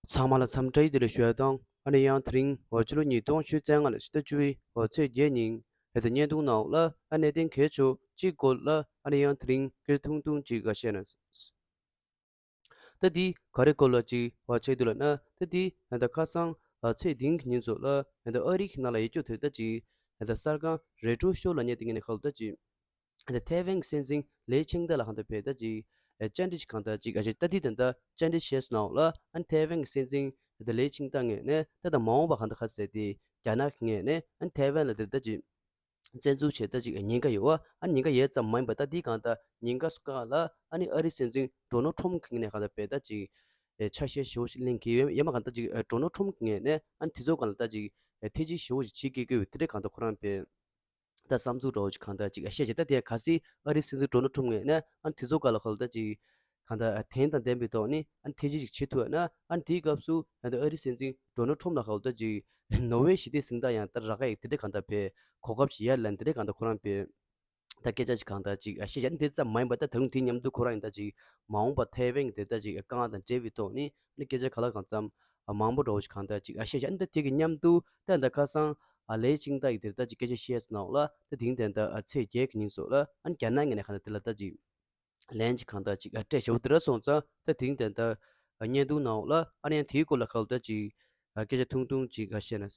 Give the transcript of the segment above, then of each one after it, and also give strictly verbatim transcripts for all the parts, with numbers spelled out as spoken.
ཚང་མ་ལ་འཚམས་འདྲི་བདེ་ལེགས་ཞུ་ཡ་དང་། ཨ་ནི་ཡང་དེ་རིང་འོ་ཕྱི་ལོ་ཉིས་སྟོང་ཉི་ཤུ་རྩ་ལྔ་ལོའི་ཕྱི་ཟླ་བཅུ་པའི་འོ་ཚེས་བརྒྱད་ཉིན་ཨེ་ད་བརྙན་ཐུང་ནང་ལ་ཨ་གནད་དོན་གལ་ཆེ་གཅིག་སྐོར་ལ་ཨ་ནི་ཡང་དེ་རིང་སྐད་ཆ་ཐུང་ཐུང་ཅིག་ག་བཤད་ན། ད་འདི་ག་རེ་སྐོར་ལ་ཅིག་བ་ཆེ་དུ་ལ་ན་ད་འདི་ཨེ་ད་ཁ་སང་ཨ་ཚེས་བདུན་གྱི་ཉིན་ཚོ་ལ་ཨེ་ད་ཨ་རི་གི་ནང་ལ་ཡོད་རྒྱུ་དེ་ད་ཅིག་ཨེ་ད་གསར་ཁང་རེ་ཊོ་ཤོ་ལབ་མཁན་དེ་ངས་ནས་ཁ་ལོ་ད་ཅིག་ཨ་ནི་ཐའེ་ཝན་གྱི་སྲིད་འཛིན་ལེ་ཆིང་ཏ་ལ་གང་ལྟར་བས་ད་ཅིག་ཨ་བཅར་འདྲི་ཞིག་གང་ལྟར་ཅིག་ཨ་ཞེ་ད་དེ་དང་ད་བཅར་འདྲི་བྱས་སོང་ལ། ཨ་ནི་ཐའེ་ཝན་གྱི་སྲིད་འཛིན་ད་ལེ་ཆིང་ཏ་ངོས་ནས་ད་ད་མ་འོངས་པ་གང་ལྟར་ཁ་གསལ་ཏེ་རྒྱ་ནག་གི་ངོས་ནས་ཨ་ནི་ཐའེ་ཝན་ལ་དེར་ད་ཅིག་བཙན་འཛུལ་བྱས་ད་ཅིག་ཉེན་ཁ་ཡོད་བ། ཨ་ནི་ཉེན་ཁ་ཡོད་ཙམ་མ་ཡིན་པ་ད་དེ་གང་ལྟར་ཉེན་ཁ་སྐབས་ལ་ཨ་ནི་ཨ་རིའི་སྲིད་འཛིན་ཌོ་ནལ་ཊམ་གྱི་ངོས་ནས་གང་ལྟར་བས་ད་ཅིག་ཨ་ཆ་ཤས་ཞེ་པོ་ཞིག་ལེན་གྱི་ཡོད། ཡང་མ་གང་ལྟར་ཅིག་ཨ་ཌོ་ནལ་ཊམ་གྱི་ངོས་ནས་ཨ་ནི་དེ་ཚོ་གང་ལ་ད་ཅིག་ཨ་ཐེ་ཇུས་ཞེ་པོ་ཞིག་བྱེད་དགོས་ཀྱི་ཡོད་དེ་འདྲ་གང་ལྟར་ཁོ་རང་བས། ད་བསམ་ཚུལ་འདྲ་བོ་ཅིག་གང་ལྟར་ཅིག་ཨ་བཤད་ཅིག་ད་དེ་ག་སྲིད་ཨ་རིའི་སྲིད་འཛིན་ཌོ་ནལ་ཊམ་ངོས་ནས་ཨ་ནི་དེ་ཚོ་ག་ལ་ཁ་ལོ་ད་ཅིག་གང་ལྟར་ཨ་དན་དང་ལྡན་པའི་ཐོག་ནས་ཨ་ནི་ཐེ་ཇུས་ཅིག་བྱེད་ཐུབ་ན། ཨ་ནི་དེའི་སྐབས་སུ་ཨ་ནི་ཨ་རིའི་སྲིད་འཛིན་ཌོ་ནལ་ཊམ་ལ་ཁ་ལོ་ད་ཅིག་ནོར་ཝེ་ཞི་བདེ་གཟེངས་རྟགས་ཡང་ད་རག་ག་ཡིག་དེ་འདྲ་གང་ལྟར་བས་གོ་སྐབས་ཅིག་ཡར་ལེན་དེ་འདྲ་གང་ལྟར་ཁོ་རང་བས་ད་སྐད་ཆ་ཅིག་གང་ལྟར་ཅིག་ཨ་བཤད་ཅིག་ཨ་ནི་དེ་ཙམ་མ་ཡིན་པ་ད་ད་རུང་དེའི་མཉམ་དུ་ཁོ་རང་ཡིན་ད་ཅིག་མ་འོངས་པ་ཐའེ་ཝན་གྱི་དེ་ད་ཅིག་དཀའ་ངལ་དང་འབྲེལ་བའི་ཐོག་ནས་ཨ་ནི་སྐད་ཆ་ག་ལ་གང་འཚམ་མང་པོ་འདྲ་བོ་ཞིག་གང་ལྟར་ཅིག་ཨ་བཤད་ཅིག་ཨ་ནི་ད་དེ་གི་མཉམ་དུ་ད་ད་ཁ་སང་། ཨ་ལེ་ཆིང་ཏ་ཡིས་དེར་ད་ཅིག་སྐད་ཆ་བཤད་སོང་ལ། ད་དེང་དེ་ད་ཨ་ཚེས་བརྒྱད་ཀྱི་ཉིན་སོགས་ལ་ཨ་ནི་རྒྱ་ནག་ངོས་ནས་གང་ལྟར་དེ་ལ་ད་ཅིག་ལན་ཅིག་གང་ལྟར་ཅིག་ཨ་སྤྲད་ཞེ་པོ་དེ་འདྲ་སོང་ཙང་། ད་དེང་དེ་ད་ཨ་བརྙན་ཐུང་ནང་ལ་ཨ་ནི་ཡང་དེའི་སྐོར་ལ་གང་ལྟར་ཅིག་ཨ་སྐད་ཆ་ཐུང་ཐུང་ཅིག་ཨ་བཤད་ན།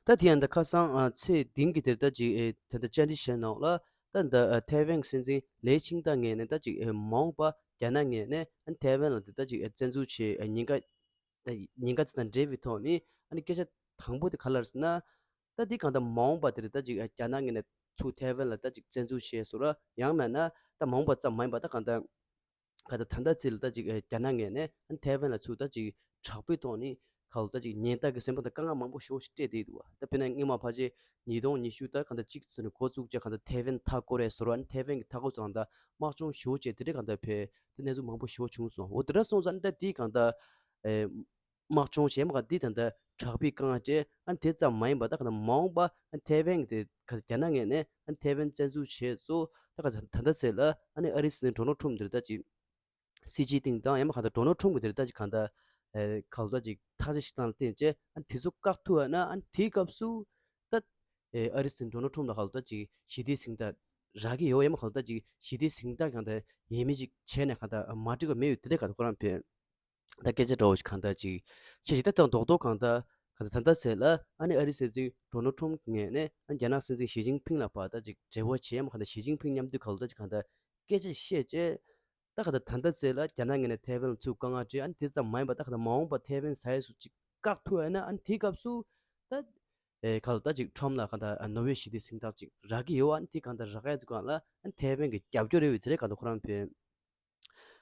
ད་དེ་ཡང་ད་ཁ་སང་ཨ་ཚེས་བདུན་གྱི་དེར་ད་ཅིག་ཨེ་ད་ལྟ་བཅར་འདྲི་བྱས་ནང་ལ། ད་ད་ཨ་ཐའེ་ཝན་གྱི་སྲིད་འཛིན་ལེ་ཆིང་ཏ་ངོས་ནས་ད་ཅིག་ཨེ་མ་འོངས་པ་རྒྱ་ནག་ངོས་ནས་ཨ་ཐའེ་ཝན་ལ་དེ་ད་ཅིག་ཨེ་བཙན་འཛུལ་བྱས་ཨེ་ཉེན་ཁ་ད་ཉེན་ཁ་དེ་དང་འབྲེལ་བའི་ཐོག་ནས་ཨ་ནི་སྐད་ཆ་དང་པོ་དེ་ག་ལ་རེད་ཟེར་ན། ད་འདི་གང་ལྟར་མ་འོངས་པ་དེར་ད་ཅིག་ཨེ་རྒྱ་ནག་ངོས་ནས་ཚུར་ཐའེ་ཝན་ལ་ད་ཅིག་བཙན་འཛུལ་བྱས་སོང་ར། ཡང་མིན་ན་ད་མ་འོངས་པ་ཙམ་མ་ཡིན་པ་ད་གང་ལྟར། ག་ད་ད་ལྟ་ཚེ་ལ་ད་ཅིག་ཨེ་རྒྱ་ནག་ངོས་ནས་ཨ་ཐའེ་ཝན་ལ་ཚུར་ད་ཅིག་དྲག་པོའི་ཐོག་ནས་ག་ལ་ད་ཅིག་ཉེན་བརྡ་གི་སེམས་པ་དང་དཀའ་ངལ་མང་པོ་ཞེ་པོ་ཞིག་སྤྲད་བསྡད་འདུག་བ། ད་དཔེར་ན་སྔོན་མ་ཕལ་ཆེར་ཉིས་སྟོང་ཉི་ཤུ་ད་ག་ད་གཅིག་ཙམ་ནས་འགོ་བཙུགས་བྱས་ག་ད་ཐའེ་ཝན་མཐའ་སྐོར་རེད་ཟེར་བ། ཨ་ཐའེ་ཝན་གྱི་མཐའ་སྐོར་ཚོ་ག་ད་དམག་སྦྱོང་ཞེ་པོ་བྱས་དེ་འདྲའི་ག་ད་ཕེ་ད་གནས་ཚུལ་མང་པོ་ཞེ་པོ་བྱུང་སོང་། འོ་དེ་འདྲ་སོང་ཙང་ད་དེའི་ག་ད་ཨེ་དམག་སྦྱོང་བྱས་མ་ག་འདི་ད་ད་དྲག་པོའི་དཀའ་ངལ་སྤྲད། ཨ་དེ་ཙམ་མ་ཡིན་པ་ད་ག་ད་མ་འོངས་པ་ཨ་ཐའེ་ཝན་གྱི་དེ་ག་ད་རྒྱ་ནག་ངོས་ནས་ཨ་ཐའེ་ཝན་བཙན་འཛུལ་བྱས་སོ། ད་ག་ད་ད་ལྟ་ཚེ་ལ་ཨ་ནི་ཨ་རིའི་སྲིད་འཛིན་ཌོ་ནལ་ཊམ་དེར་ད་ཅིག་སི་ཅིན་ཕིང་དང་ཡང་མ་གང་ལྟར་ཌོ་ནལ་ཊམ་གྱི་དེར་ད་ཅིག་གང་ལྟར་ཨེ་ག་ལ་ད་ཅིག་ཐག་གཅོད་ཞིག་བཏང་ལ་བརྟེན་བྱས་ཨ་དེ་ཚོ་བཀག་ཐུབ་ཨ་ན། ཨ་དེའི་སྐབས་སུ་ད་ཨེ་ཨ་རིའི་སྲིད་འཛིན་ཌོ་ནལ་ཊམ་ལ་ག་ལ་ད་ཅིག་ཞི་བདེའི་གཟེངས་རྟགས་རག་གི་ཡོད། ཡང་མ་གང་ལྟར་ཅིག་ཞི་བདེའི་གཟེངས་རྟགས་གང་ལྟར་ཡས་མས་ཅིག་བྱས་ནས་གང་ལྟར་མ་འགྲིག་པ་མེད་ཡོད་དེ་འདྲ་གང་ལྟར་ཁོ་རང་ཕེ་ད་སྐད་ཆ་འདྲ་བོ་ཞིག་གང་ལྟར་ཅིག་བྱས་ཅིག་ད་ལྟ་རྡོག་རྡོག་གང་ལྟར་གང་ལྟར་ད་ལྟ་ཚེ་ལ་ཨ་ནི་ཨ་རིའི་སྲིད་འཛིན་ཌོ་ནལ་ཊམ་ངོས་ནས་ཨ་རྒྱ་ནག་སྲིད་འཛིན་ཞི་ཅིན་ཕིང་ལ་ཕར་ད་ཅིག་འབྲེལ་བ་བྱས། ཡང་མ་གང་ལྟར་ཞི་ཅིན་ཕིང་མཉམ་དུ་ག་ལ་ད་ཅིག་གང་ལྟར་སྐད་ཆ་བཤད་བྱས། ད་ག་ད་ད་ལྟ་ཚེ་ལ་རྒྱ་ནག་ངོས་ནས་ཐའེ་ཝན་ལ་ཚུར་དཀའ་ངལ་སྤྲད། ཨ་ནི་དེ་ཙམ་མ་ཡིན་པ་ད་ག་ད་མ་འོངས་པ་ཐའེ་ཝན་ཟ་ཡས་སུ་ཅིག་བཀག་ཐུབ་ཨ་ན། ཨ་ནི་དེའི་སྐབས་སུ་ད་ཨེ་ག་ལ་ད་ཅིག་ཊམ་ལ་ག་ད་ནོ་བེལ་ཞི་བདེའི་གཟེངས་རྟགས་ཅིག་རག་གི་ཡོད། ཨ་ནི་དེ་གང་ལྟར་རག་ཡས་ཚུལ་སྒང་ལ་ཨ་ནི་ཐའེ་ཝན་གྱི་རྒྱབ་སྐྱོར་ཡོད་པའི་དེ་རེད་གང་ལྟར་ཁོ་རང་ཕེ་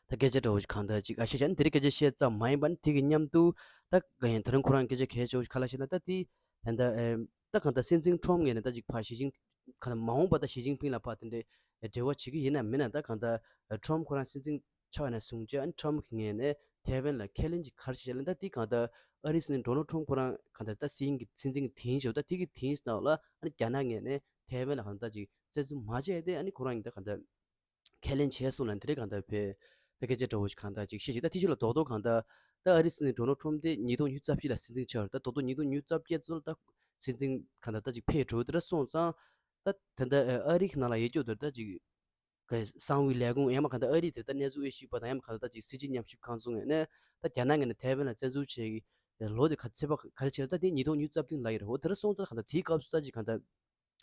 ད་སྐད་ཆ་འདྲ་བོ་ཞིག་གང་ལྟར་ཅིག་ཨ་བཤད་བྱས། ཨ་ནི་དེ་རིང་སྐད་ཆ་བཤད་ཙམ་མ་ཡིན་པ་ཨ་ནི་དེ་གི་མཉམ་དུ་ད་ད་རིང་ཁོ་རང་སྐད་ཆ་གལ་ཆེ་བོ་ཞིག་ག་ལ་བཤད་ན། ད་དེ་ད་ད་ཨེ་ད་གང་ལྟར་སྲིད་འཛིན་ཊམ་ངོས་ནས་ད་ཅིག་ཕར་ཞི་ཅིན་གང་ལྟར་མ་འོངས་པ་ད་ཞི་ཅིན་ཕིང་ལ་ཕར་དེ་འདྲའི་འབྲེལ་བ་བྱེད་ཀྱི་ཡིན་ན་མིན་ན། ད་གང་ལྟར་ཊམ་ཁོ་རང་སྲིད་འཛིན་ཆགས་ནས་བཟུང་བྱས་ཨ་ནི་ཊམ་གྱི་ངོས་ནས་ཐའེ་ཝན་ལ་ཁས་ལེན་ཅིག་ག་རེ་བྱས་ལབ་ན། ད་དེ་གང་ལྟར་ཨ་རིའི་སྲིད་འཛིན་ཌོ་ནལ་ཊམ་ཁོ་རང་གང་ལྟར་ད་སྲིད་དབང་གི་སྲིད་འཛིན་གྱི་དེ་ཡིན་ཞེས། ད་དེ་གི་དེ་ཡིན་ནང་ལ་ཨ་ནི་རྒྱ་ནག་ངོས་ནས་ཐའེ་ཝན་ལ་གང་ལྟར་ཅིག་བཙན་འཛུལ་མ་བྱས་ཏེ་ཨ་ནི་ཁོ་རང་ཡིན་ད་གང་ལྟར་ཁས་ལེན་བྱས་སོང་ལབ་དེ་རེད་གང་ལྟར་ཕེ་ད་སྐད་ཆ་འདྲ་བོ་ཞིག་གང་ལྟར་ཅིག་བཤད་ཅིག་ད་དེ་ཕྱི་ལ་རྡོག་རྡོག་གང་ལྟར་ད་ཨ་རིའི་སྲིད་འཛིན་ཌོ་ནལ་ཊམ་དེ་ཉིས་སྟོང་ཉི་ཤུ་རྩ་བཞི་ལ་སྲིད་འཛིན་ཆགས་རེད། ད་རྡོག་རྡོག་ཉིས་སྟོང་ཉི་ཤུ་རྩ་བརྒྱད་ཙམ་ལ་ད་སྲིད་འཛིན་གང་ལྟར་ད་ཅིག་ཕེབས་འགྲོ་དེ་འདྲ་སོང་ཙང་། ད་ད་ལྟ་ཨ་རི་གི་ནང་ལ་ཡོད་རྒྱུ་དེ་ད་ཅིག་གསང་བའི་ལས་ཁུངས་ཡང་མ་གང་ལྟར་ཨ་རི་དེ་ད་གནས་ཚུལ་དབྱེ་ཞིབ་པ་དང་ཡང་མ་གང་ལྟར་ད་ཅིག་སྲིད་སྤྱི་ཉམས་ཞིབ་ཁང་ཚོ་ངོས་ནས་ད་རྒྱ་ནག་ངོས་ནས་ཐའེ་ཝན་ལ་བཙན་འཛུལ་བྱས་ཀྱི་ལོ་དེ་ག་ཚེས་པ་ག་རེ་བྱས་རེད། ད་དེ་ཉིས་སྟོང་ཉི་ཤུ་རྩ་བདུན་ལ་ཡོད་རེད། འོ་དེ་འདྲ་སོང་ཙང་གང་ལྟར་དེའི་སྐབས་སུ་ད་ཅིག་གང་ལྟར་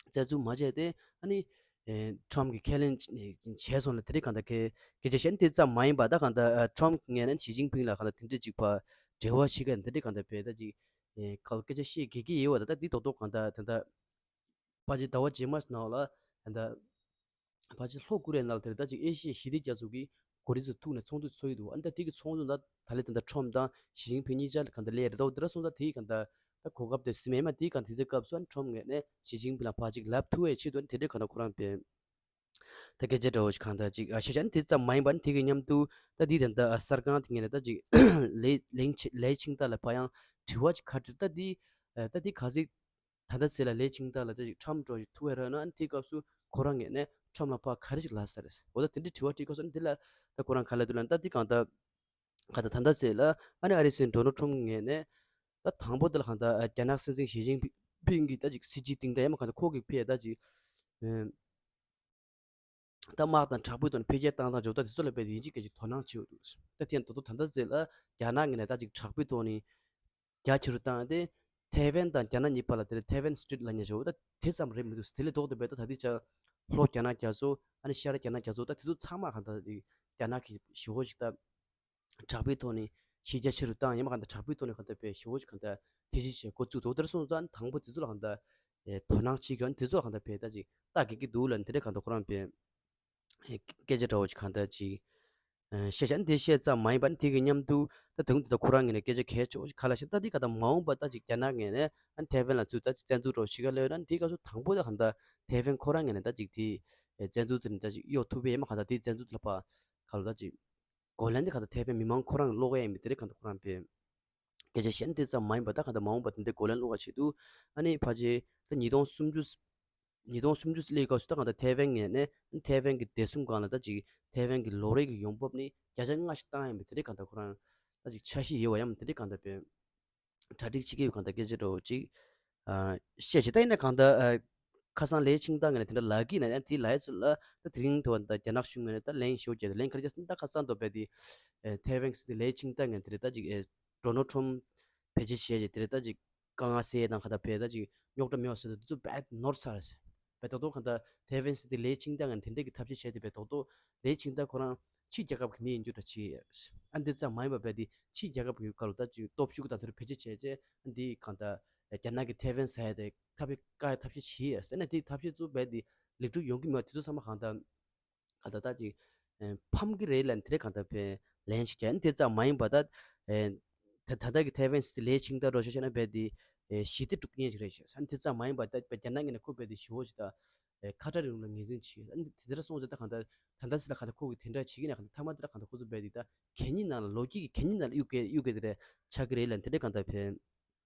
བཙན་འཛུལ་མ་བྱས་ཏེ་ཨ་ནི་ཨེ་ཊམ་གྱིས་ཁས་ལེན་བྱས་སོང་ལ་དེ་རིང་གང་ལྟར་སྐད་སྐད་ཆ་བཤད་ན། དེ་ཙམ་མ་ཡིན་པ་ད་གང་ལྟར་ཨ་ཊམ་ངོས་ནས་ཞི་ཅིན་ཕིང་ལ་གང་ལྟར་དེ་འདྲ་ཅིག་ཕར་འབྲེལ་བ་བྱེད་མཁན་དེ་འདྲ་གང་ལྟར་བས་ད་ཅིག་ཨེ་ག་ལ་སྐད་ཆ་བཤད་དགོས་ཀྱི་ཡོད་པ། ད་ད་འདི་རྡོག་རྡོག་གང་ལྟར་ད་ལྟ་ཕལ་ཆེར་ཟླ་བ་རྗེས་མ་ནང་ལ་ད་ལྟ་ཕལ་ཆེར་ལྷོ་ཀོ་རི་ཡ་ནང་ལ་དེར་ད་ཅིག་ཨེ་ཤི་ཡའི་ཞི་བདེ་རྒྱ་མཚོ་གི་གོ་རིམ་ཚོ་ཐུག་ནས་ཚོགས་འདུ་ཚོགས་ཡི་འདུག་ཨ་ནི་ད་དེ་གི་ཚོགས་འདུ་ནང་ད་ལས་ད་ལྟ་ཊམ་དང་ཞི་ཅིན་ཕིང་གཉིས་ཆར་གང་ལྟར་སླེབས་རེད། ད་འོ་དེ་འདྲ་སོང་ཙང་དེ་གང་ལྟར་ད་གོ་སྐབས་དེ་ཟིན་མེད་མ། དེ་གང་དེ་ཚོའི་སྐབས་སུ་ཨ་ནི་ཊམ་ངོས་ནས་ཞི་ཅིན་ཕིང་ལ་ཕར་ཅིག་ལབ་ཐུབ་པའི་ཆེད་དུ་ཨ་ནི་དེ་འདྲའི་གང་ལྟར་ཁོ་རང་བས་ད་སྐད་ཆ་འདྲ་བོ་ཞིག་གང་ལྟར་ཅིག་ཨ་བཤད་བྱས། ཨ་ནི་དེ་ཙམ་མ་ཡིན་པ་ཨ་ནི་དེ་གི་མཉམ་དུ་ད་དེ་ད་ལྟ་ཨ་གསར་ཁང་དེ་ངོས་ནས་ད་ཅིག་ལེ་ལེ་ལེ་ཆིང་ཏ་ལ་ཕར་ཡང་དྲི་བ་ཅིག་ག་དྲིས། ད་དེ་ཨ་ད་དེ་ག་ཚོད་ད་ལྟ་ཚེ་ལ་ལེ་ཆིང་ཏ་ལ་ད་ཅིག་ཊམ་འདྲ་བོ་ཞིག་ཐུག་པ་རེད་ན། ཨ་ནི་དེའི་སྐབས་སུ་ ཁོ་རང་ངོས་ནས་ཁྲོམ་ལ་ཕར་ག་རེ་ཞིག་ལབ་ས་རེད། འོ་ད་དེ་འདྲའི་དྲི་བ་དྲིས་སྐབས་སུ་ནི་དེ་ལ་ད་ཁོ་རང་ག་ལབ་འདུག་ལབ་ན། ད་འདི་གང་ལྟར་གང་ལྟར་ད་ལྟ་ཚེ་ལ་ཨ་ནི་ཨ་རིའི་སྲིད་འཛིན་ཌོ་ནལ་ཊམ་ངོས་ནས་ད་དང་པོ་དེ་ལ་གང་ལྟར་རྒྱ་ནག་སྲིད་འཛིན་ཞི་ཅིན་ཕིང་གིས་ད་ཅིག་སྲིད་ཇུས་སྟེང་ད་ཡང་མ་གང་ལྟར་ཁོ་གིས་ཕེ་ད་ཅིག་ད་དམག་དང་དྲག་པོའི་ཐོག་ནས་འཕེལ་རྒྱས་བཏང་སྟངས་འཇོག་ད་དེ་ཚོ་ལ་དཔེ་དེ་ཡིན་གཅིག་མིན་གཅིག་དོ་སྣང་བྱེད་འོས་འདུག་ད་དེ་ཡང་ད་དུང་ད་ལྟ་ཚེ་ལ་རྒྱ་ནག་ངོས་ནས་ད་ཅིག་དྲག་པོའི་ཐོག་ནས་རྒྱ་ཆེ་རུ་བཏང་སྟེ། ཐའེ་ཝན་དང་རྒྱ་ནག་གཉིས་བར་ལ་དེ་ལ་ཐའེ་ཝན་སི་ཊེཊ་ལབ་མཁན་ཅིག་ཡོད། ད་དེ་ཙམ་རེད་མི་འདུག་དེ་ལས་ལྡོག་སྟེ་བས་ད་ད་ལྟའི་ཆར་ལྷོ་རྒྱ་ནག་རྒྱ་མཚོ། ཨ་ནི་ཤར་རྒྱ་ནག་རྒྱ་མཚོ། ད་དེ་ཚོ་ཚང་མ་གང་ལྟར་རྒྱ་ནག་གིས་ཞེ་པོ་ཅིག་ད་དྲག་པོའི་ཐོག་ནས་གཞི་རྒྱ་ཆེ་རུ་བཏང་། ཡང་མ་གང་ལྟར་དྲག་པོའི་ཐོག་ནས་གང་ལྟར་བས་ཞེ་པོ་ཅིག་གང་ལྟར་ཐེ་ཇུས་བྱེད་འགོ་བཙུགས་འདུག་དེར་སོང་ཙང་དང་པོ་དེ་ཚོ་ལ་གང་ལྟར་དོ་སྣང་བྱེད་དགོས། ཨ་ནི་དེ་ཚོ་ལ་གང་ལྟར་བས་ད་ཅིག་ལྟ་དགོས་ཀྱི་འདུག་ལབ་ནས་དེ་འདྲ་གང་ལྟར་ཁོ་རང་བས། སྐད་ཆ་འདྲ་བོ་ཅིག་གང་འདྲ་ཅིག་བཤད་བྱ་འདི་བཤད་ཙམ་མ་ཡིན་པ་ནི་དེ་གི་མཉམ་དུ་ད་དུང་དེ་ད་ཁོ་རང་ངོས་ནས་སྐད་ཆ་གལ་ཆེ་བོ་ཞིག་ག་ལ་ཞིག་ད་འདི་ག་ད་མ་འོངས་པ་ད་ཅིག་རྒྱ་ནག་ངོས་ནས་ཨ་ནི་ཐའེ་ཝན་ལ་ཚུར་ད་ཅིག་བཙན་འཛུལ་འདྲ་བོ་ཞིག་ག་སླེབས་ན་དེའི་སྐབས་སུ་དང་པོ་ད་གང་ད་ཐའེ་ཝན་ཁོ་རང་ངོས་ནས་ད་ཅིག་དེ་བཙན་འཛུལ་དེ་ནི་ད་ཅིག་གཡོག་ཐུབ་པས་ཡིན་མ་གང་ད་དེ་བཙན་འཛུལ་དེ་ལ་ཕ་ག་ལ་ད་ཅིག་གོ་ལན་དེ་གང་ད་ཐའེ་ཝན་མི་མང་ཁོ་རང་ལ་སློག་ཡ་ཡིན་མིན་དེ་རེད་གང་ད་ཁོ་རང་བས། སྐད་ཆ་བཤད་ན་དེ་ཙམ་མ་ཡིན་པ་ད་གང་ལྟར་མ་འོངས་པ་དེ་འདྲའི་གོ་ལན་སློག་པ་ཆེད་དུ་ཨ་ནི་ཕལ་ཆེར་ད་ཉིས་སྟོང་སུམ་ཅུ། ཉིས་སྟོང་སུམ་ཅུ་སླེབས་སྐབས་སུ་ད་གང་ལྟར་ཐའེ་ཝན་ངོས་ནས་ཐའེ་ཝན་གྱི་བདེ་སྲུང་སྒང་ལ་ད་ཅིག་ཐའེ་ཝན་གྱི་ལོ་རེ་གི་ཡོང་འབབ་ནི་བརྒྱ་ཆ་ལྔ་ཞིག་བཏང་ཡ་མིན་དེ་འདྲའི་གང་ལྟར་ཁོ་རང་ད་ཅིག་འཆར་གཞི་ཡོད་པ་ཡང་དེ་འདྲའི་གང་ལྟར་བས་གྲ་སྒྲིག་བྱེད་ཀྱི་ཡོད་གང་ལྟར་སྐད་ཆ་འདྲ་བོ་ཅིག་ཨ་བཤད་བྱས། ད་ཡིན་ན་གང་ལྟར་ཨ་ཁ་སང་ལའེ་ཆིང་ཏང་ངོས་ནས་དེ་འདྲ་ལབ་ཀྱི་ཡིན་ན་ཡང་དེའི་ལབ་ཡ་ཚོ་ལ་ད་དེ་རིང་ཐོག་ད་རྒྱ་ནག་གཞུང་ངོས་ནས་ད་ལན་ཞུ་རྒྱུ་དེ་ལན་ག་རེ་བརྒྱབ་ཟེར་ན། ད་ཁ་སང་དུ་བས་དེ་ཨེ་ཐའེ་ཝན་གྱི་སྲིད་འཛིན་ལའེ་ཆིང་ཏང་ངོས་ནས་དེ་རེད་ད་ཅིག་ཨེ་ཌོ་ནལ་ཊམ་ཕལ་ཆེར་བྱས་རྗེས་དེ་རེད་ད་ཅིག་དཀའ་ངལ་སེལ་ཡས་དང་ག་ད་བས་ད་ཅིག་རྙོག་དྲ་མེད་པ་བཟོ་ཡས་དེ་ཚོ་བས་ནོར་ཚར་རེད། བས་ད་དུང་ག་ད་ཐའེ་ཝན་གྱི་སྲིད་འཛིན་ལའེ་ཆིང་ཏང་ངོས་ནས་དེ་འདྲ་གི་ཐབས་ཤེས་བྱས་ཏེ་བས་ད་དུང་ལའེ་ཆིང་ཏང་ཁོ་རང་ཕྱི་རྒྱལ་ཁབ་ཀྱི་མི་ཡིན་རྒྱུ་འདྲ་བྱས་ཡོད་རེད། ཨ་འདི་ཙམ་མ་ཡིན་པ་བས་དེ་ཕྱི་རྒྱལ་ཁབ་ཀྱི་སྐོར་ལ་ད་ཅིག་སྟོབས་ཤུགས་དང་དེ་ཚོ་བེད་སྤྱོད་བྱས་རྗེས་ཨ་འདི་གང་ལྟར་རྒྱ་ནག་གི་ཐའེ་ཝན་ཟ་ཡ་དེ་ཐབས་བཀག་ཡ་ཐབས་ཤེས་བྱས་ཡོད་ཟེར་ན། དེ་ཐབས་ཤེས་ཚོ་བས་དེ་ལེགས་གྲུབ་ཡོང་གི་མེད་པ་དེ་ཚོ་ཚང་མ་གང་ལྟར་གང་ལྟར་ད་ཅིག་ཨེ་ཕམ་གི་རེད་ལབ་ནས་དེ་རེད་གང་ལྟར་བས་ལན་ཞིག་བརྒྱབ། ཨ་འདི་ཙམ་མ་ཡིན་པ་ད་ཨེ་ད་ད་ལྟ་གི་ཐའེ་ཝན་སྲིད་འཛིན་ལའེ་ཆིང་ཏང་འདྲ་བོ་ཞིག་བཤད་ན་བས་དེ་ཨེ་ཞི་བདེ་སྒྲུབ་མཁན་ཞིག་རེད་ཤག་ཟེར། ཨ་འདི་ཙམ་མ་ཡིན་པ་ད་བས་རྒྱ་ནག་ངོས་ནས་ཁོ་བས་དེ་ཞི་བོ་ཞིག་ད་ཨེ་ཁ་བྲལ་རིང་ལུགས་ལ་ངོས་འཛིན་བྱས། ཨ་ནི་དེ་ལྟར་སོང་ཙང་ད་གང་ལྟར་ད་ལྟ་སྲིད་ལ་གང་ལྟར་ཁོ་གིས་དེ་འདྲ་བྱེད་ཀྱི་ན་གང་ལྟར་མཐའ་མ་དེ་ལ་གང་ལྟར་ཁོ་ཚོ་རྦད་དེ་ད་གད་སྙིགས་ནང་ལ་ལོ་རྒྱུས་ཀྱི་གད་སྙིགས་ནང་ལ་གཡུག་གི་གཡུག་གི་དེ་འདྲ་ཆགས་ཀྱི་རེད་ལབ་དེ་འདྲ་གང་ལྟར་བས་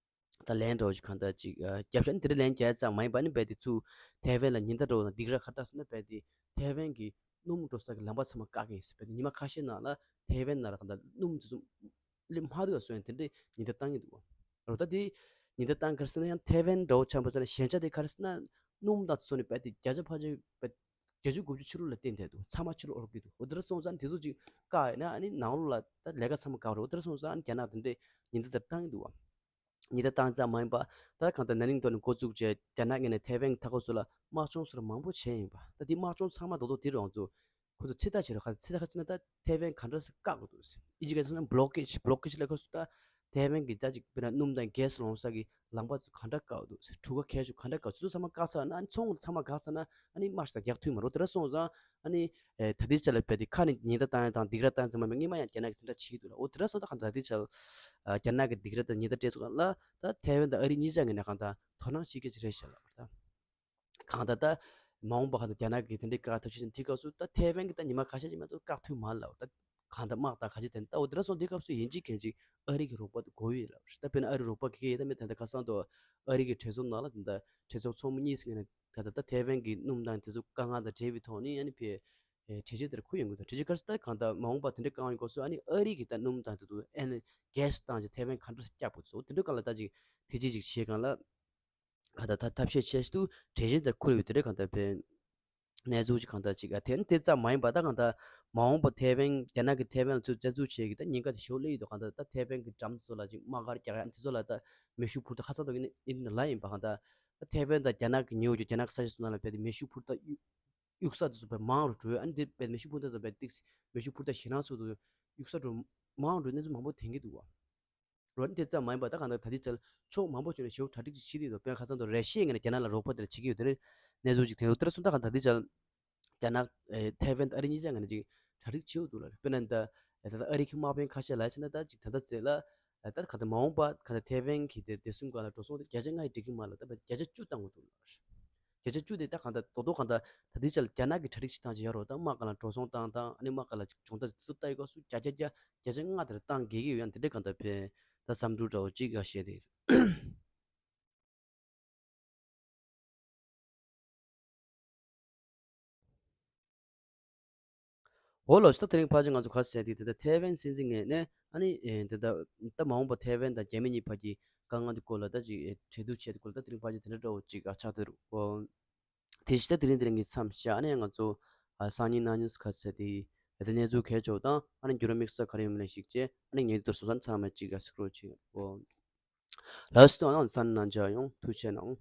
ད་ལན་འདྲ་བོ་ཞིག་གང་ལྟར་ཅིག་རྒྱབ་ཤ་ནི་དེ་འདྲ་ལན་རྒྱག་ཙམ་མ་ཡིན་པ་ནི་རྦད་དེ་ཚུར་ཐའེ་ཝན་ལ་ཉེན་བརྡ་འདྲ་བོ་དང་སྡིགས་ར་ཁ་བཏགས་ཟེར་ན་རྦད་དེ་ཐའེ་ཝན་གྱི་སྣུམ་འགྲོ་ས་གི་ལམ་པ་ཚང་མ་བཀག་གི་ཡིན་ཟེར། རྦད་དེ་ཉི་མ་ཁ་ཤས་ནང་ལ་ཐའེ་ཝན་ནང་ལ་གང་ལྟར་སྣུམ་དེ་ཚོ་སླེབས་མ་ཐུབ་པ་བཟོ་ཡ་དེ་འདྲའི་ཉེན་བརྡ་བཏང་གི་འདུག་བ། རོ་ད་དེ་ཉེན་བརྡ་བཏང་ག་རེ་ཟེར་ན་ཡང་ཐའེ་ཝན་འདྲ་བོ་ཆགས་པ་ཙམ་ལ་ཞན་ཆ་དེ་ག་རེ་ཟེར་ན་སྣུམ་དང་ཚོ་ནི་རྦད་དེ་བརྒྱ་ཆ་ཕལ་ཆེར་རྦད་བརྒྱད་ཅུ་དགུ་བཅུ་ཕྱི་ལོགས་ལ་བརྟེན་བསྡད་འདུག་ཚང་མ་ཕྱི་ལོགས་ཨོ་རོག་གི་འདུག་འོ་དེ་འདྲ་སོང་ཙང་དེ་ཚོ་ཅིག་བཀག་ཡོད་ན་ཨ་ནི་ནང་ལོགས་ལ་ད་ལས་ཀ་ཚང་མ་བཀག་རོགས། འོ་དེ་འདྲ་སོང་ཙང་ཨ་ནི་རྒྱ་ནག་དེ་འདྲས་ཉེན་བརྡ་དེ་བཏང་གི་འདུག་བ། ཉེན་བརྡ་བཏང་ཙམ་མ་ཡིན་པ་ད་གང་ལྟར་ན་ནིང་ཐོག་ནས་འགོ་བཙུགས་རྗེས་རྒྱ་ནག་ངོས་ནས་ཐའེ་ཝན་གྱི་མཐའ་འཁོར་ཚོ་ལ་དམག་སྦྱོང་སོགས་མང་པོ་བྱས་ཡིན་པ། ད་དེ་དམག་སྦྱོང་ཚང་མ་རྡོག་རྡོག་དེ་རང་ཚོ་ཁོ་ཚོ་ཚིག་ཐག་བཅད་རོགས། ཁ་ཚིག་ཐག་བཅད་ན་ད་ཐའེ་ཝན་ག་འདྲ་སེ་བཀག་དགོས་འདུག་ཟེར། ཨིན་ཇི་སྐད་ཟེར་ན་བྷི་ལོ་ཀེ་ཇི། བྷི་ལོ་ཀེ་ཇི་ལབ་སྐབས་སུ་ད་ཐའེ་ཝན་གྱི་ད་ཅིག་དཔེར་ན་སྣུམ་དང་གྷེ་སི་ལོང་ས་གི་ལམ་པ་ཚོ་ག་འདྲ་བཀག་འདུག་ཟེར། གྲུ་ཁ་གས་ཆུ་ག་འདྲ་བཀག་ཚོ་ཚང་མ་བཀག་ཚར་ན་ཨ་ནི་ཚོང་ཚང་མ་བཀག་ཚར་ན་ཨ་ནི་དམག་ཞིག་དང་རྒྱག་ཐུབ་མ་རོ། དེ་འདྲ་སོང་ཙང་ཨ་ནི་ཨེ་ད་ལྟའི་ཆ་ལ་རྦད་དེ་ཁ་ནས་ཉེན་བརྡ་བཏང་ཡ་དང་སྡིགས་ར་བཏང་ཡ་ཚང་མ་སྔོན་མ་ཡང་རྒྱ་ནག་གིས་དེ་འདྲ་བྱེད་ཀྱི་འདུག་ལ། འོ་དེ་འདྲ་སོང་ཙང་གང་ལྟར་ད་ལྟའི་ཆ་ལ་ཨ་རྒྱ་ནག་གིས་སྡིགས་ར་དང་ཉེན་བརྡ་སྤྲད་ཚུལ་ལ་ད་ཐའེ་ཝན་དང་ཨ་རི་གཉིས་ཆ་ངོས་ནས་གང་ལྟར་དོ་སྣང་བྱེད་མཁན་ཅིག་རེད་ཤག་ལ། ད་གང་ལྟར་ད་མ་འོངས་པ་གང་ལྟར་རྒྱ་ནག་གིས་དེ་འདྲའི་བཀག་ཐབས་ཤེས་བྱེད་དུས་སྐབས་སུ་ད་ཐའེ་ཝན་གྱིས་ད་ཉི་མ་ཁ་ཤས་ཅིག་མ་གཏོགས་བཀག་ཐུབ་མ་རེད་ལ། ད་གང་ལྟར་དམག་དང་ག་ཅི་དེ་ད་འོ་དེ་འདྲ་སོང་དུས་སྐབས་སུ་ཡིན་གཅིག་མིན་གཅིག་ཨ་རི་གི་རོགས་པ་དེ་དགོས་ཡོད་ལབ་རེད། ད་དཔེར་ན་ཨ་རི་རོགས་པ་ག་གེ་ཡོད་ད་མེད་ད་ལྟ་ཁ་སང་དུ་ཨ་རི་གི་གྲོས་ཚོགས་ནང་ལ་ད་ལྟ་གྲོས་ཚོགས་ཚོགས་མི་གཉིས་ཀྱི་ངོས་ནས་ད་ལྟ་ད་ཐའེ་ཝན་གྱི་སྣུམ་དང་དེ་ཚོ་དཀའ་ངལ་དང་འབྲེལ་བའི་ཐོག་ནས་ཨ་ནི་ཕེ་ཨེ་གྲོས་ཆོད་དེར་འཁོད་ཡོང་གི་འདུག་གྲོས་ཆོད་ག་རེ་ཟེར་ད་གང་ལྟར་མ་འོངས་པ་དེ་འདྲའི་བཀག་ཡོང་སྐབས་སུ་ཨ་ནི་ཨ་རི་གིས་ད་སྣུམ་དང་དེ་ཚོ་ཨ་ནི་གྷེ་སི་བཏང་རྗེས་ཐའེ་ཝན་ག་འདྲ་བཀྱག་པ་ཚོ་དེ་འདྲའི་སྒང་ལ་ད་ཅིག་ཐེ་ཇུས་ཅིག་བྱེད་སྒང་ལ། ག་ད་ད་ཐབས་ཤེས་ཆེ་ཤོས་དུ་གྲོས་ཆོད་དེར་འཁོད་ཡོད་དེ་རེད། གང་ལྟར་བས་གནས་ཚུལ་ཅིག་གང་ལྟར་ཅིག་ཨ་དེ་ནི་དེ་ཙམ་མ་ཡིན་པ་ད་གང་ལྟར་མ་འོངས་པ་ཐའེ་ཝན་རྒྱ་ནག་གིས་ཐའེ་ཝན་ལ་ཚུར་བཙན་འཛུལ་བྱེད་ཀྱི་ད་ཉེན་ཁ་དེ་ཞོར་སླེབས་ཡོད་དོ། གང་ལྟར་ད་ཐའེ་ཝན་གྱི་འགྲམ་ཚོ་ལ་ཅིག་དམག་སྒར་རྒྱག་ཡ་དེ་ཚོ་ལ་ད་མེ་ཤུགས་འཕུར་མདའ་ཁ་སང་དུ་ཡིན་ཡིན་ལ་ཡིན་པ། གང་ལྟར་ད་ཐའེ་ཝན་དང་རྒྱ་ནག་གི་ཉེ་བོ་ཀྱི་རྒྱ་ནག་གི་ས་ཆ་ཚོ་ནང་ལ་རྦད་དེ་མེ་ཤུགས་འཕུར་མདའ་གཡུག་གཡུག་ས་དེ་ཚོ་རྦད་མང་རུ་འགྲོ་ཡོད། ཨ་ནི་དེ་རྦད་མེ་ཤུགས་འཕུར་མདའ་ཚོ་རྦད་ཏིག་མེ་ཤུགས་འཕུར་མདའ་ཞེད་སྣང་ཚོ་དེ་གཡུག་ས་འགྲོ་མང་རུ་འགྲོ་གནས་ཚུལ་མང་པོ་ཐོན་གྱི་འདུག་བ། རོ་ནི་དེ་ཙམ་མ་ཡིན་པར་ད་གང་ལྟར་ད་ལྟའི་ཆར་ཕྱོགས་མང་པོ་ཅིག་ནས་ཞེ་པོ་གྲ་སྒྲིག་ཅིག་བྱེད་ཀྱི་འདུག་དཔེར་ན་ཁ་སང་དུ་ར་ཤི་ཡའི་ངོས་ནས་རྒྱ་ནག་ལ་རོགས་པ་དེ་འདྲ་བྱེད་ཀྱི་ཡོད་དེ་རེད། གནས་ཚུལ་ཅིག་ཐོན་འདུག་དེ་འདྲ་སོང་ཙང་ད་གང་ལྟར་ད་ལྟའི་ཆར་རྒྱ་ནག་ཨེ་ཐའེ་ཝན་ཨ་རི་གཉིས་ཆ་ངོས་ནས་ཅིག་གྲ་སྒྲིག་བྱེད་དགོས་འདུག་ལ། དཔེར་ན་ད་ད་ལྟ་ཨ་རི་གི་དམག་དཔོན་ཁ་ཤས་ལ་བྱས་ན་ད་ཅིག་ད་ལྟ་ཚེ་ལ་ད་གང་ལྟར་མ་འོངས་པ་གང་ལྟར་ཐའེ་ཝན་གྱི་དེ་བདེ་སྲུང་སྒང་ལ་འགྲོ་སོང་དེ་བརྒྱ་ཆ་ལྔ་ཡིས་འགྲིག་གི་མ་རེད་ལ། ད་བརྒྱ་ཆ་བཅུ་བཏང་དགོས་འདུག་ལ། བརྒྱ་ཆ་བཅུ་དེ་ད་གང་ལྟར་རྡོག་རྡོག་གང་ལྟར་ད་ལྟའི་ཆར་རྒྱ་ནག་གིས་གྲ་སྒྲིག་ཅིག་བཏང་ཅིག་ཡོད་རེད། ད་དམག་སྒར་ལ་འགྲོ་སོང་བཏང་སྟངས་ཨ་ནི་དམག་སྒར་ལ་སྦྱོང་བརྡར་དེ་ཚོ་ལྟ་ཡི་སྐབས་སུ་བརྒྱ་ཆ་བརྒྱ་བརྒྱ་ཆ་ལྔ་དེར་བཏང་དགོས་ཀྱི་ཡོད། ཡང་དེ་འདྲའི་གང་ལྟར་ཕན་ད་བསམ་ཚུལ་འདྲ་བོ་གཅིག་ཡང་བཤད་དེ། འོ་ལགས་སོ། ད་དེ་རིང་ཕལ་ཆེར་ང་ཚོ་ག་རེ་ཟེར་དེ་དེ་ད་ཐའེ་ཝན་སྲིད་འཛིན་ངོས་ནས་ཨ་ནི་ཨེ་དེ་ད་ད་མ་འོངས་པ་ཐའེ་ཝན་དང་རྒྱ་མི་གཉིས་བར་གྱི་དཀའ་ངལ་དེ་སྐོར་ལ་ད་ཅིག་ཨེ་གྲོས་བསྡུར་བྱས་དེ་སྐོར་ལ་ད་དེ་རིང་ཕལ་ཆེར་དེ་འདྲ་འདྲ་བོ་ཅིག་ཨ་ཆགས་བསྡད་འདུག་འོ། དེ་བཞིན་ད་དེ་རིང་དེ་རིང་གི་མཚམས་བཞག་ཨ་ནི་ང་ཚོ་ཨ་སང་ཉིན་གནངས་ཉིན་ག་རེ་ཟེར་དེ་དེ་གནས་ཚུལ་གལ་ཆེ་བ་དང་ཨ་ནི་འགྱུར་བ་དམིགས་བསལ་ག་རེ་ཡོད་མེད་ལ་གཞིགས་བྱས་ཨ་ནི་ངས་དེ་ལྟར་བཟོ་ས་ཚང་མ་ཅིག་ཨ་གཟིགས་རོགས་བྱེད། འོ། ལགས་སོ། ཨ་ནི་གསན་གནང་བྱས་ཡོང་ཐུགས་རྗེ་གནང་།